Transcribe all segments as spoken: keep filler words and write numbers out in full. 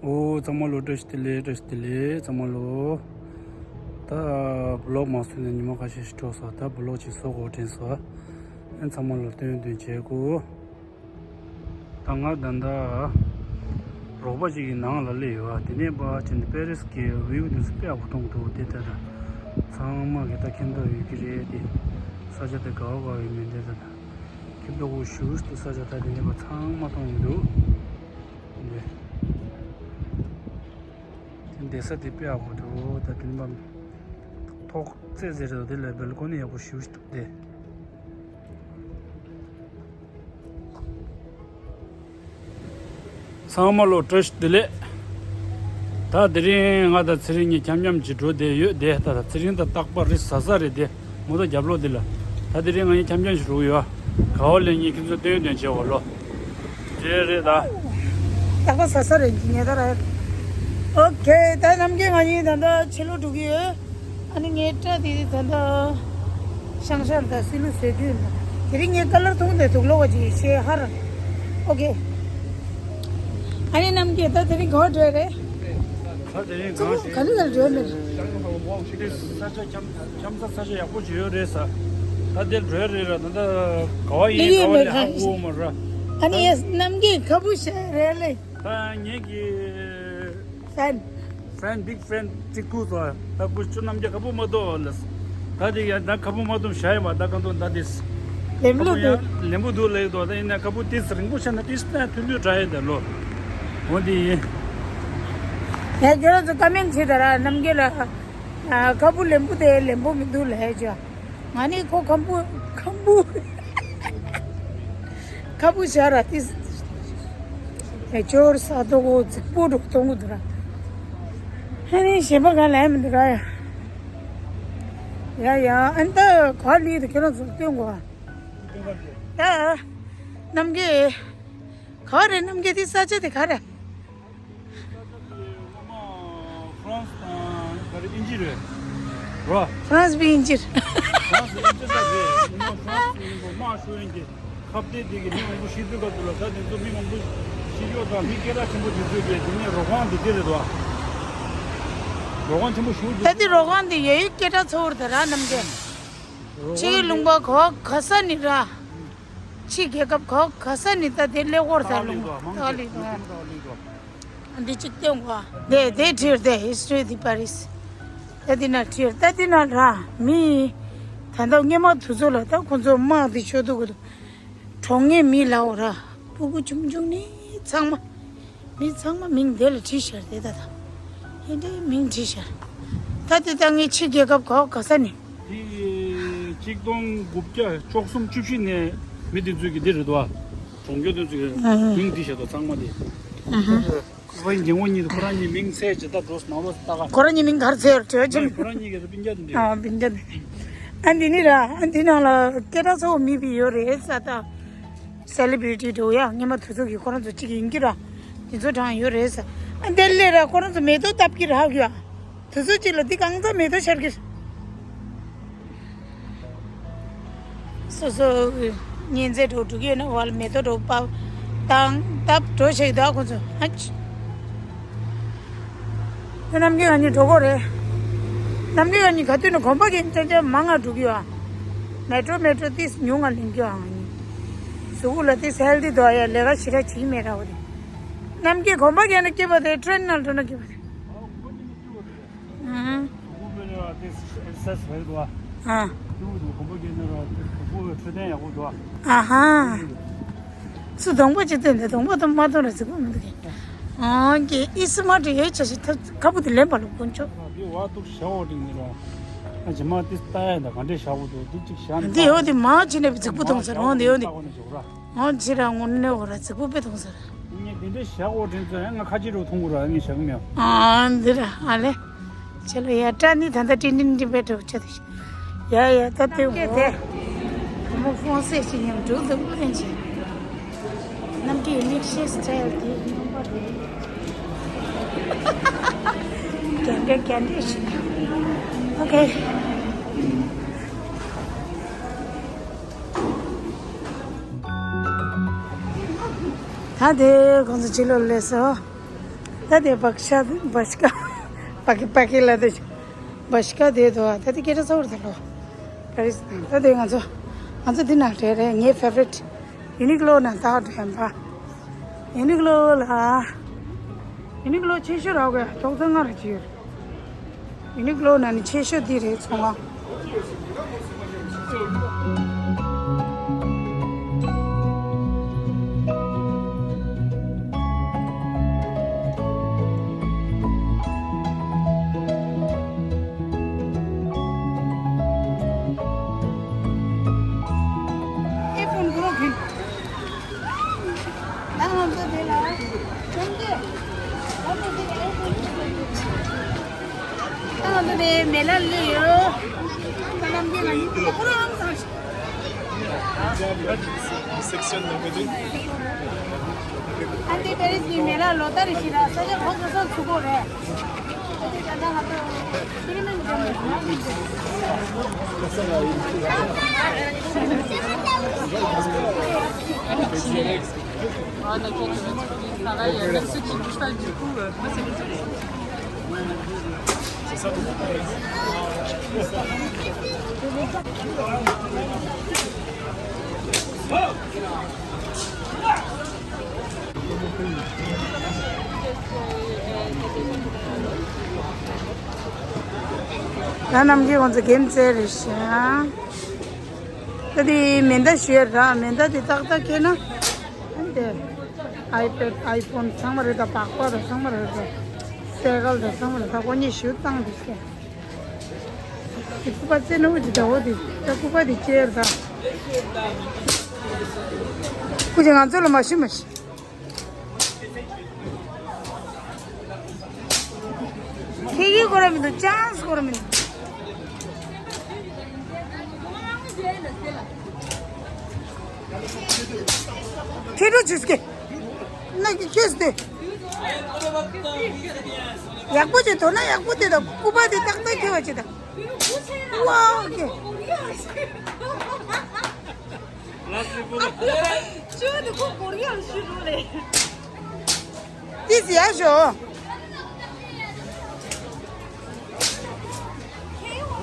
ཨོ་ཚང་མ་ལོ་བཀྲ་ཤིས་བདེ་ལེགས། བཀྲ་ཤིས་བདེ་ལེགས་ཚང་མ་ལོ། ད་བི་ལོག་མ་བཟོས་ནས་ཉི་མ་ཁ་ཤས་ཤིག་འགྲོ་སོང་། ད་བི་ལོག་ཅིག་བཟོ་དགོས་དྲན་སོང་། ཨ་ཚང་མ་ལོ་སྟོན་སྟོན་བྱེད་དགོས། ད་ང་ད་ལྟ་རོགས་པ་ཅིག་གི་ནང་ལ་སླེབས་ཡོད། དེ་ནས་ཕར་ཕྱིན་ནས་པེ་རིས་ཀྱི་བིའུ་དེ་ཚོ་དཔེ་ཡག་པོ་མཐོང་གི་འདུག་དེ་ལྟ་ད་ཚང་མ་གི་ད་ཁྱིམ་ཐོག་ཡོད་ཀྱི་རེད། དེ་ས་ཆ་དེ་དགའ་བོ་དགའ་བོ་ཡིན་མིན་དེ་ད་ད་ཁྱིམ་ཐོག་གུ་ཞུ་ཞུ་ས་ཆ་ད་དེ་ནས་ཕར་ཚང་མ་མཐོང་གི་འདུག་དེ་དེ་བསྡད་ས་དེ་དཔེ་ཡག་པོ་འདུག་ད་དེ་ནས་ཕར་ཐོག་བརྩེགས་བརྩེགས་རེད། དེ་ལ་བེལ་ཀོ་ནི་ཡག་པོ་ཞེ་པོ་ཅིག་འདུག་དེ། ཚང་མ་ལོ་བཀྲ་ཤིས་བདེ་ལེགས། ད་དེ་རིང་ང་དང་ཚེ་རིང་གཉིས་འཆམ་འཆམ་གྱིས་འགྲོ་བསྡད་ཡོད་དེ། ད་ད་ཚེ་རིང་ད་རྟག་པར་རི་ཟ་ས་རེད་དེ། མོ་ད་རྒྱབ་ལོགས་འདི་ལ། ད་དེ་རིང་ང་གཉིས་འཆམ་འཆམ་གྱིས་འགྲོ་གི་ཡོད། ག་བ་ལས་ངས་ཁྱེད་ཚོ་སྟོན་སྟོན་བྱེད་འོ་ལོ། རེད་རེད་ད། རྟག་པར་ཟ་ས་རེད་ཉེ་ད་ར། ཨོ་ཁེ། ད་རྣམ་རྒྱལ་ང་གཉིས་ད་ལྟ་ཕྱི་ལོགས་འགྲོ་གི་ཡོད། ཨ་ནི་ངའི་སྐྲ་དེ་ད་ལྟ་ཤང་ཤང་དང་སི་ལུ་བཟོས་རྒྱུ་ཡིན་པ། དེ་རིང་ངའི་ཀ་ལར་མཐོང་དེ་དུག་ལོག་པ་ཅིག་ཤེས་ཧར། ཨོ་ཁེ། ཨ་ནི་རྣམ་རྒྱལ་ད་དེ་རིང་ག་པར་འགྲོ་ཡ་རེད། ད་དེ་རིང་ཚོ་གང་ག་ལེ་ག་ལེ་འགྲོ་ཡ་མེད། ས་ཆ་འཆམ་འཆམ་ས་ས་ཆ་ཡག་པོ་ཅིག་ཡོད་རེད་ས། ད་དེར་འགྲོ་ཡ་རེད་ར། ད་ད་ག་བ་ཡིན་ག་བ་ལས་ཧ་གོ་མ་ར། ཨ་ནི་ཡ་རྣམ་རྒྱལ་ཁ་བུ་ཤ་རེད་ལེ། ད་ངེད་ཀྱི་ཕན། ཕན། བིག་ཕན་གཅིག་ཐུག་སོང་། ད་ཁུ་ཆུ་རྣམ་རྒྱལ་ཁ་བུ་མ་ཐོབ་ལ། ད་དེ་ཡང་ད་ཁ་བུ་མ་ཐོབ་བཞག་ཡོད་པ། ད་ག་འདུག་ད་དེ་ལེམ་ལུ་འདུག་ལེམ་བུ་འདུག་ལེགས་འདུག་ད་ཡིན་ན་ཁ་བུ་དེ་རིང་པོ་བྱས་ན་དེ་ད་ཐུང་ཐུང་དྲག་ཡོད་ད་ལོ། འོ་དེ་ཡིན། ཡ་ཁྱོད་རང་ཚོ་ཀ་མེན་བྱེད་ད་ར། རྣམ་རྒྱལ་ལ་ཁ་བུ་ལེམ་བུ་དེ་ལེམ་བུ་མི་འདུག་ལ་ཧེ་ཅོ། ང་ནི་ཁོ་ཁམ་བུ་ཁམ་བུ་ཁ་བུ་ཤ་ར་ཏིས་ཧེ་ཅོར་ས་དོ་གོ་རྫིག་པོ་འགྲོ་གཏོང་གི་འདུག་ར། ཧ་ནི་ཞེན་པ་ག་ལ་མི་འདུག་ར། ཡ་ཡ་ཡ། ཨན་ད་ག་ལི་དུ་ཁྱོད་རང་ཚོ་སྟོན་གོ། ད་རྣམ་རྒྱལ་ག་རེ། རྣམ་རྒྱལ་དེ་ས་ཆ་དེ་ག་རེ། ཧྥ་རན་སི་དང་ག་རེ་དབྱིན་ཇི་རེད་རོ། ཧྥ་རན་སི་དབྱིན་ཇི། ཧྥ་རན་སི་དབྱིན་ཇི་ས་རེད། ཡིན་ནའང་ཧྥ་རན་སི་ཡིན་པ་དམག་ཤོར་ཡིན་གྱི་ཁ་གཏད་དེ་གི་མི་མང་པོ་ཤི་ཚུལ་སྐབས་དུ་ལ། ད་དེ་ཚོ་མི་མང་པོ་ཤི་ཡོད་དང་མི་སྐད་གྲགས་ཆེན་པོ་དེ་ཚོས་གི་དེ་ནས་རོ་ཁང་དེ་དེ་རེད་དོ། རོ་ཁང་ཆེན་པོ་ཞུ་ད་དེ་རོ་ཁང་དེ་ཡ་ཡི་སྐད་གྲགས་ཚོར་ད་ར་རྣམ་རྒྱལ། ཕྱི་ཡི་ལུང་པ་གོ་ག་ས་ནི་ར། ཕྱི་རྒྱལ་ཁབ་གོ་ག་ས་ནི་ད་དེ་ཀླད་ཀོར་ས་ལུང་ད་ལི་ད། འདི་གཅིག་སྟོན་གོ། དེ་དེ་ཁྲིར་དེ་ཧིས་ཊོ་རི་དི་པ་རིས། ད་འདི་ན་ཁྲིར་ད་འདི་ན་ར་མི། ད་ལྟ་སྔོན་མ་དུས་ཚོད་ལ་ད་ཁོ་ཚོ་དམག་འདི་ཆོད་འདུག་གོ། གྲོང་ངེ་མི་ལའོ་ར། སྤུ་གུ་ཆུང་ཆུང་ནི་ཚང་མ། མི་ཚང་མ་མིང་དེ་ལ་བྲིས་ཤར་དེ་ད་ད། ཧེ་འདྲའི་མིང་བྲིས་ཤར། ད་དེ་ད་ངའི་ཕྱི་རྒྱལ་ཁབ་ག་ག་ས་ནས། དེ་གཅིག་སྟོང་དགུ་བརྒྱ་བཅུ་གསུམ་བཅུ་བཞི་ནས་མི་དེ་ཚོས་ཀྱི་འདི་རེད་དོ། གྲོང་ཁྱེར་དེ་ཚོས་ཀྱི་ཨ་ཧ། མིང་འདི་བྱས་དོ་ཚང་མ་དེ། ཨ་ཧ། ཁོ་པའི་འགྱིང་བོ་གཉིས་དེ་ཁོ་རང་གཉིས་མིང་གསལ་ཇི་ལྟར་འགྲོ་ནང་ལོགས་ལྟ་ག་ཁོ་རང་གཉིས་མིང་གར་ཚེ་ཡོད་བྲོས་ཕྱིན། ཁོ་རང་གཉིས་ཀྱི་རུ་སྤུན་ཀྱག་དེ་འདྲ། ཨ་སྤུན་ཀྱག་དེ། ཨ་འདི་ནི་ར་ཨ་འདི་ནང་ལ་སྐད་གྲགས་ཚ་བོ་མི་བི་ཡོད་རེད་ས་ད། སེ་ལི་བི་རི་ཊི་འགྲོ་ཡ་སྔོན་མ་དུས་ཚོད་ཀྱི་ཁོ་རང་ཚོ་གཅིག་ཡིན་གྱི་ར། དེ་ཚོ་གྲངས་ཡོད་རེད་ཟེར། ཨ་འདི་ལས་ར་ཁོ་རང་ཚོ་མེ་ཏོག་བཏབ་ཀྱི་རག་ཡ། དུས་ཚོད་གཅིག་ལ་འདི་གང་ཚ་མེ་ཏོག་ཤར་གྱི། སོ་སོ་ཉིན་མཚན་འགྲོ་འགྲོ་གི་ཡོད་ན་བལ་མེ་ཏོག་འགྲོ་པ་དང་བཏབ་འགྲོ་ཞིག་ད་ཁོ་ཚོ་ཨ་ཅི། རྣམ་རྒྱལ་ང་གཉིས་འགྲོ་གོ་རེད། རྣམ་རྒྱལ་ང་གཉིས་ག་དུས་ནས་གོམ་པ་གན་ཅན་ཅན་མང་ང་འགྲོ་གི་ཡོད་ཨ། མེ་ཊོ་མེ་ཊོ་ཏིས་ཉུང་ང་ལེན་གི་ཡོད་ཨ་ང་གཉིས། གཟུགས་པོ་ལ་ཏིས་ཧེལ་ཐི་འདུག་ཨ་ཡ་ལས་ཀ་ཞེ་དྲག་བྱེད་ཀྱི་མེད་ར་བ་རེད། རྣམ་རྒྱལ་གོམ་པ་གན་ན་སྐྱེས་པ་དེ་ཊེན་ནང་འགྲོ་ན་སྐྱེས་པ་དེ། ཨ་ཧ། ཨ་ཧ། སུ་གདོང་པ་ཅི་སྟོན་ཏེ་གདོང་པ་དང་མ་གཏོང་ར་ཟིག་པོ་མི་འདུག་གས། ཨང་ཀྱེ་ཨི་སི་མ་ཏྲི་ཡོད་ཆ་ཞིག་ཐབས་ཁ་བུ་དེ་ལེན་པ་ལ་དཀོན་མཆོག་འདི་བ་ཏུ་ཤ་འོ་ཏིང་ནི་ར། ཨ་ཇི་མ་ཏི་ལྟ་ཡ་ད་ག་འདྲས་ཤ་བོ་འདུག་འདི་གཅིག་ཤ་ནི་འདི་ཡོད་དེ་མ་ཅི་ནས་ཟིག་པོ་མཐོང་ཟེར་འོང་དེ་ཡོད་དེ། འོང་ཅི་ར་ངོ་ནས་འོ་ར་ཟིག་པོ་དཔེ་མཐོང་ཟེར། ངས་དེ་འདྲས་ཤ་འོ་དྲན་ཚོ་ཡང་ང་ཁ་ཅི་རུ་མཐོང་གི་ར་ངས་ཤ་གི་མེད། ཨ་འདི་ར་ཨ་ལེ། ཆེ་ལོ་ཡ་སྐྲ་ནི་ད་ལྟ་ཏིན་ཏིན་ཏིན་པའི་གྲོགས་ཆ་དེ་ཤི། ཡ་ཡ་ད་ལྟོས་གོ། མོ་ཧྥོང་སེ་ཞིག་མཉམ་འགྲོ་འདུག་ལྷན་ཅིག་རྣམ་ཐར་མིག་ཤེས་སི་ཊལ་དེ་རྣམ་པ་རེད། རྒྱ་འདྲེ་རྒྱ་འདྲེ་ཞིག་ཨོ་ཁེ། ད་དེ་ཁོང་ཚོ་ཕྱི་ལོགས་སླེབས་སོང་། ད་དེ་བག་ཤ་བ་ཤ་ཀ་བ་ཀི་བ་ཀི་ལ་དེ་བ་ཤ་ཀ་དེ་དོ་ད་དེ་སྐད་ཆ་ཚོར་ད་ལོ་པེ་རིས་ན་ད་དེ་ང་ཚོ་ང་ཚོ་འདི་ན་རེད་རེད། ངའི་ཕེ་ཝ་རིཊ་ཡུ་ནིག་ལོ་ན་ད་འགྲོ་ཡིན་པ། ཡུ་ནིག་ལོ་ལ་ཡུ་ནིག་ལོ་ཆེ་ཤོས་རག་གི་ཐོག་ཚང་ང་ར་ཅིག་ཡོད། ཡུ་ནིག་ལོ་ན་ནི་ཆེ་ཤོས་འདི་རེད་ཚོང་ཁང་། ཨ་ནི་པེ་རིས་ཀྱི་མེ་ལ་ལོ་ལྟར་ཞིག་ལ་ས་ཆ་གང་ག་སོགས་ཚུགས་པོ་རེད། Ah, d'accord, je vais trouver du travail. Euh, même ceux qui ne bougent pas du coup, euh, moi, c'est bon. ད་རྣམ་རྒྱལ་ཁོང་ཚོ་གེམ་རྩེ་རེད་ཤག་ད་དེ་མེ་མདའ་ཞུ་ཡ་ར། མེ་མདའ་དེ་ཏག་ཏག་ཁྱེར་ན། ཨ་ནི་དེ་ཨའི་པེ་ཌི་ཨའི་ཕོན་ཚང་མ་རེད། ད་པགས་པ་དང་ཚང་མ་རེད། ད་སེ་གལ་དང་ཚང་མ་རེད། ད་ཁོ་གཉིས་ཞུ་བཏང་རེད་ཤག་དེ་སྐུད་པ་རྩེ་ནོར་བུ་ཅིག་ད་འོ་དེ་ད་སྐུད་པ་དེ་ཅེར་ད། སྐུ་མཁྱེན་ང་ཚོ་ལ་མ་ཤི་མ་ཤི། ཁྱེད་ཀྱིས་གོ་ར་མི་འདུག་ཅང་གོ་ར་མི་འདུག་ཁྱེད་འགྲོ་ཆུ་སྐེ། ན་གི་ཁྱེད་སྟེ། ཡག་པོ་ཅིག་དོ་ན་ཡག་པོ་དེ་དང་སྐུད་པ་དེ་ཏག་ཏག་ཁྱེར་བ་ཅིག་དང་། ཝའོ་ཀེ། ཅོ་དེ་ཁོ་གོ་རི་ཡར་ཞུ་འགྲོ་ལེ། ཏི་ཟི་ཡ་ཞོ།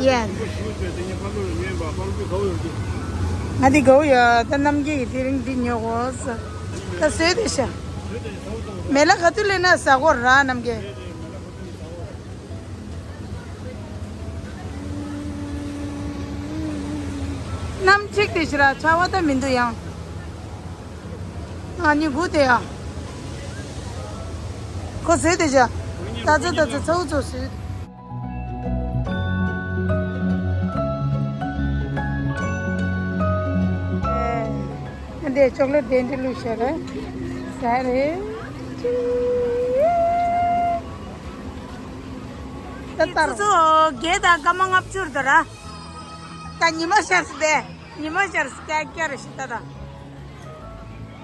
ཡ། ང་དེ་གའུ་ཡ་ད་རྣམ་རྒྱལ་གྱི་དེ་རིང་འདི་ཉོ་གོ་ས། ད་བཟོས་དེ་ཤ། མེ་ལ་ག་དུས་ལེན་ན་ཟ་གོ་ར་རྣམ་རྒྱལ། གནམ་འཁྲིག་དེ་ཤི་ར་ཆར་པ་ད་མི་འདུག་ཡང་། ང་གཉིས་སྒུག་དེ་ཡ། ཁོ་བཟོས་དེ་བྱ། ད་ཚོ་ད་ཚོ་ཚ་བོ་ཚོ་བཟོས། ཨེ། འདི་ཅོག་ལེ་ཊི་དེ་འདྲ་བླུགས་བྱས་རེད། ཟ་རེད། ད་ལྟར། ཚོ་ཚོ་བརྒྱད་དང་སྐར་མ་ལྔ་བཅུ་རེད་ད་ར། ད་ཉི་མ་ཤར་སི་དེ། ཉི་མ་ཤར་སི་ཀྱ་ཀྱ་རེ་ཞིག་ད་ད།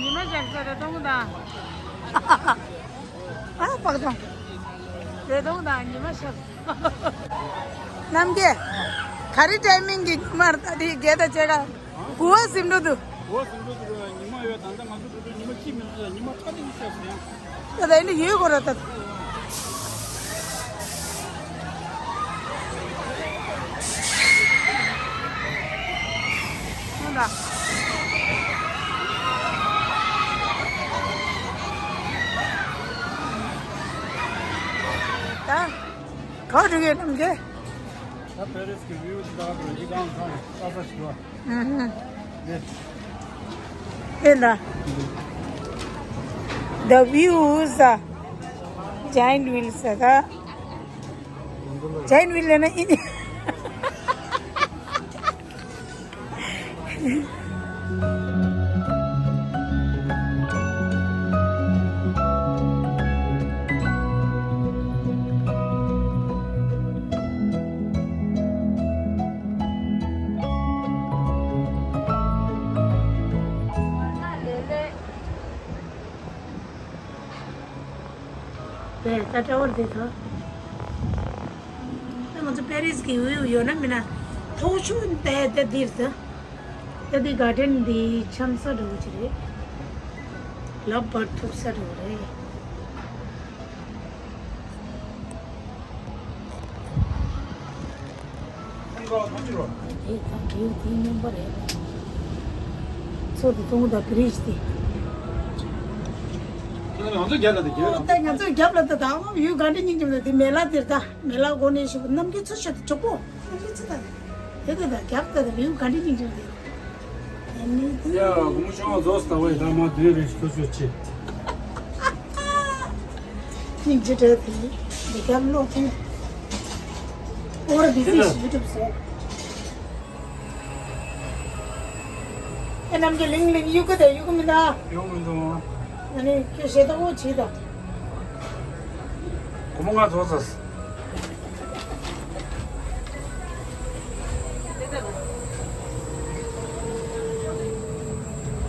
ཉི་མ་ཤར་སི་རེ་ཏོང་ད། ཨ་པག་ཏོང་། རེ་ཏོང་ད་ཉི་མ་ཤར་སི། རྣམ་རྒྱལ། ག་རེ་ཊའི་མིང་གི་ཉི་མར་ད་དེ་རྒྱལ་ད་བྱེད་ག་གུ་བ་ཟིན་འགྲོ་འདུག་གུ་བ་ཟིན་འགྲོ་འདུག་ཉི་མ་ཡོད་ད་ལྟ་ང་ཚོ་འགྲོ་འདུག་ཉི་མ་གཅིག་མིན་འདུག་ཉི་མ་ཁ་ཏིག་ཤར་སི་ཡང་། ད་ད་ཡིན་ན་ཡོད་གོ་ར་ད། ད། ག་འགྲོ་གི་རྣམ་རྒྱལ། ད་པེ་རིས་ཀྱི་བིའུ་ཟིག་ད་འགྲོ་འདི་གང་ཚང་ས་ས་ཞིག་བ། ཨུ་ཧུ། དེ། དེ་ལ། The views are giant wheels ཟེར་ད། Giant wheel ལབ་ན་ཨིན། དེ་ད་ཊ་ཝར་དེ་ད། ད་ང་ཚོ་པེ་རིས་ཀྱི་བིའུ་ཡོད་ན་མིན་ན། མཐོ་ཤོས་དེ་དེ་འདིར་ད། ད་འདི་གར་ཌེན་འདི་འཆམ་ས་འདྲ་བོ་ཅིག་རེད། ལབ་འབར་ཐུབ་ས་འདྲ་བོ་རེད། དེ་དང་དེའུ་དེའི་སྨྱོན་པ་རེད། ཚོ་དེ་གཏོང་དང་བི་རིཇ་དེ། ང་ཚོ་རྒྱབ་ལ་དེ་རྒྱབ་ལ། ད་ང་ཚོ་རྒྱབ་ལ་ད་དང་ཡུལ་ག་འདྲ་སྙིང་རྗེ་མོ་དེ་མེ་ལ་དེར་ད་མེ་ལ་སྒོ་ནས་ཞིག་གནམ་གྱི་ཚོ་ཤོད་དེ་ཅོག་པོ་གནམ་གྱི་ཚོ་ད་དེ་དེ་ད་རྒྱབ་ད་དེ་ཡུལ་ག་འདྲ་སྙིང་རྗེ་མོ་དེ། ཡ་དགོང་མོ་ཆུང་བ་རྫོགས་ཟླ་བའི་ཟླ་མ་བདུན་རེ་ཞིག་ཐུགས་རྗེ་ཆེ། སྙིང་རྗེ་སྤྲད་དེ་འདི་ག་ལོག་ཐུག་ཨོ་ར་བི་ཟི་ཞིག་ཡུ་ཊུབ་ཟེར། ཨེ་ནམ་གྱི་ལིང་ལིང་གཡུག་གི་དེ་གཡུག་གི་མི་འདུག་ཡོང་མི་འདུག་ཨ་ནི་ཁྱོད་ཞེ་ད་འོ་བྱེད་དང་། དགོང་མོ་ང་རྫོགས་ཚར།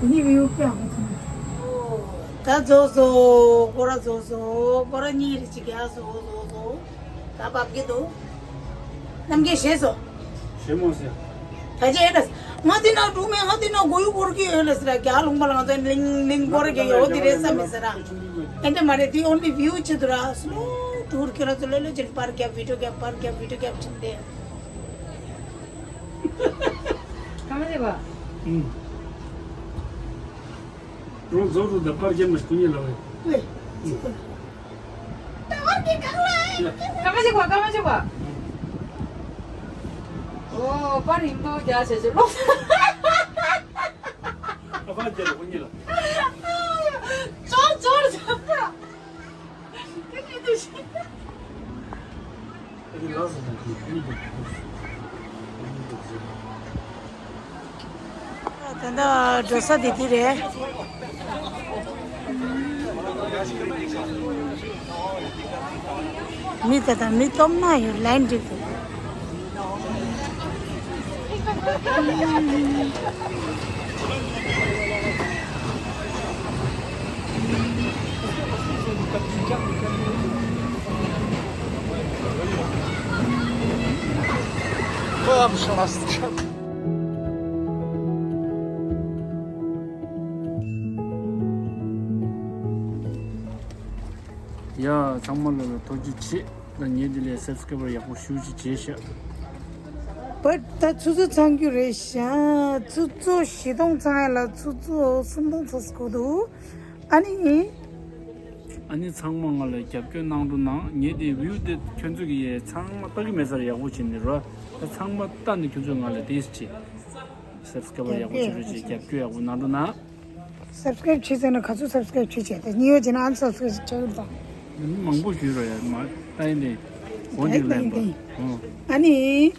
ནི་བིའུ་ཀྱང་། ད་རྫོགས་སོ། སྐོར་ར་རྫོགས་སོ། སྐོར་ར་གཉིས་རེ་གཅིག་རྒྱག་སོ་རྫོགས་སོ། ད་བབ་ཀྱི་འདུག་རྣམ་རྒྱལ་ཞེས་སོ། ཞེས་མོ་ཟེར། ད་ཅི་ཨེ་ལས། ང་དེ་ན་འགྲོ་མེད། ང་དེ་ན་མགོ་ཡུ་སྐོར་གྱི་ཡོད་ལས་ཟེར་ར། རྒྱ་ལུང་པ་ལ་ང་ཚོ་ལིང་ལིང་སྐོར་གྱི་ཡོད་དེ་རེད་བསམ་མི་ཟེར་ར། ཨེ་འདྲ་མ་རེད། དེ་ཨོན་ལི་བིའུ་ཆེད་དུ་ར། སི་ལོ་ཊུར་ཁྱེད་རང་ཚོ་ལོས་ལོས་ཅིག་པར་རྒྱབ་བི་ཌིའོ་རྒྱབ་པར་རྒྱབ་བི་ཌིའོ་རྒྱབ་ཕྱིན་ཏེ། ཁ་མ་བྱེད་པ། ཨུམ། རོང་རྫོགས་རུ་ད་པར་རྒྱབ་མ་སྐུ་ཉེ་ལ་བས། ཨེ། ད་བར་གྱི་གང་ལ་ཨེ། ཁ་མ་བྱེད་པ། ཁ་མ་བྱེད་པ། ཨོ་པར་ཡིན་དོ་རྒྱ་ཆེ་ཆེ་ལོ། ཨ་པར་རྒྱབ་སྐུ་ཉེ་ལ། ཅོར་ཅོར་ཅོར། ད་ལྟ་འགྲོ་ས་དེ་དེ་རེད། མི་ད་ལྟ་མི་སྟོབས་ན་ཡོད། ལན་འགྲིག་འདུག་ཡ། ཚང་མ་ལ་ལ་ཐུགས་རྗེ་ཆེ། ད་ངས་འདི་ལས་སབ་སི་ཀེ་རའེབ་ཡག་པོ་ཞེ་ཅིག་བྱས་ཤག་བཊ་ད་ཆུ་ཚོད་ཚང་རྒྱུ་རེད་ཤག་ཆུ་ཚོད་བཞི་སྟོང་ཚང་ཡ་ལ་ཆུ་ཚོད་སུམ་སྟོང་ཚོ་སྐོར་འདུག་ཨ་ནི། ཨ་ནི་ཚང་མ་ང་ལ་རྒྱབ་སྐྱོར་གནང་རོགས་གནང་། ངས་དེ་བིའུ་དེ་ཁྱོད་ཚོ་གི་ཡས་ཚང་མ་ལྟ་གི་མེད་ས་ར་ཡག་པོ་བྱས་ནས་རོ། ད་ཚང་མ་ལྟ་ནས་ཁྱོད་ཚོས་ང་ལ་དེ་ཅིག་སབ་སི་ཀེ་རའེབ་ཡག་པོ་བྱེད་རོགས་བྱེད། རྒྱབ་སྐྱོར་ཡག་པོ་གནང་རོགས་གནང་། སབ་སི་ཀེ་རའེབ་བྱེད་ཟེར་ན་ག་ཚོད་སབ་སི་ཀེ་རའེབ་བྱེད་བྱས་ཏེ་གཉིས་ཡོད་བྱས་ན་ཨན་སབ་སི་ཀེ་རའེབ་བྱེད་ཡོད་དང་། མི་མང་པོ་ཞུས་རོགས་ཡ། མ་ལྟ་ཡིན་ཏེ། འོ་འདི་ལན་པ། ཨ་ནི།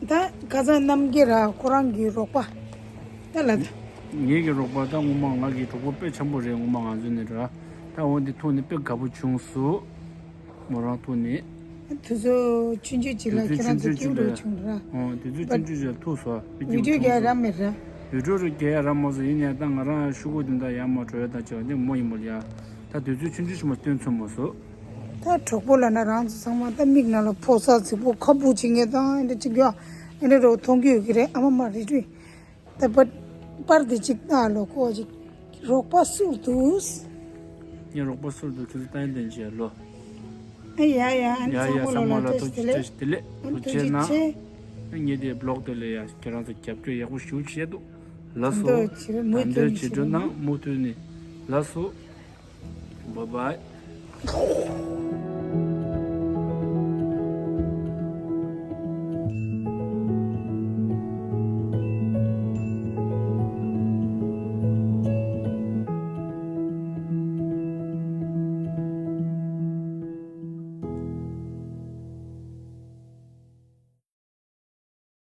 ད་ཁ་སང་རྣམ་རྒྱལ་ར་ཁོ་རང་གི་རོགས་པ། ད་ལ་ད། ངེད་ཀྱི་རོགས་པ་ད་ངོ་མ་ང་གི་གྲོགས་པོ་དཔེ་འཆམ་པོ་རེད། ངོ་མ་ང་ཚོ་ནི་ར། ད་འོ་འདི་ཐུག་ནས་དཔེ་དགའ་པོ་བྱུང་སོང་། མོ་རང་ཐུག་ནས། དུས་ཚོད་ཆུང་ཆུང་ཅིག་ལ་ཁྱེད་རང་ཚོ་སྐྱིད་པོ་བྱུང་ར། ཨོ་དུས་ཚོད་ཆུང་ཆུང་ཅིག་ལ་ཐུག་སོང་། བི་ཌིའོ་རྒྱག་ར་མེད་ར། བི་ཌིའོ་རུ་རྒྱག་ཡ་ར་མ་སོང་། ཡིན་ཡང་ད་ང་རང་ཤོག་གུ་དེ་འདྲ་ཡར་མར་འགྲོ་ཡ་ད་ཅིག་འདི་མོ་ཡིན་མོ་ལ་ཡ། ད་དུས་ཚོད་ཆུང་ཆུང་ཞིག་མ་སྟོན་ཚུལ་མ་སོང་། ད་གྲོགས་པོ་ལབ་ན་རང་ཚོ་ཚང་མ་ད་མིག་ནང་ལ་ཕོ་གསར་རྫིག་པོ་ཁ་སྦུག་བྱེད་མཁན་དང་ཨེ་འདྲ་ཅིག་ཡོད། ཨེ་འདྲ་རོ་མཐོང་གི་ཡོད་ཀྱི་རེད། ཨ་མ་མ་རེད་རེད། ད་པར་པར་འདི་ཅིག་ལྟ་ལོ། ཁོ་ཅིག་རོགས་པ་ཟུར་དུ། ངས་རོགས་པ་ཟུར་དུ་ཁྱོད་ཚོ་ལྟ་ཡིན་དན་ཅིག་ལོ། ཨ་ཡ་ཡ། ཨ་ནི་ཡ་ཡ། ཚང་མ་ལ་ལ་ཐུགས་རྗེ་ཆེ། བཀྲ་ཤིས་བདེ་ལེགས། ཨ་ནི་ཐུགས་རྗེ་ཆེ་གནང་། ཨ་ངས་དེ་བི་ལོག་དེ་ལ་ཡ་ཁྱེད་རང་ཚོ་རྒྱབ་སྐྱོར་ཡག་པོ་ཞེ་པོ་བྱས་འདུག་ལགས་སོ། ད་ལྟ་ཇེ་དྲག་ནས་མུ་མཐུད་ནས། ལགས་སོ། བཱའི་བཱའི།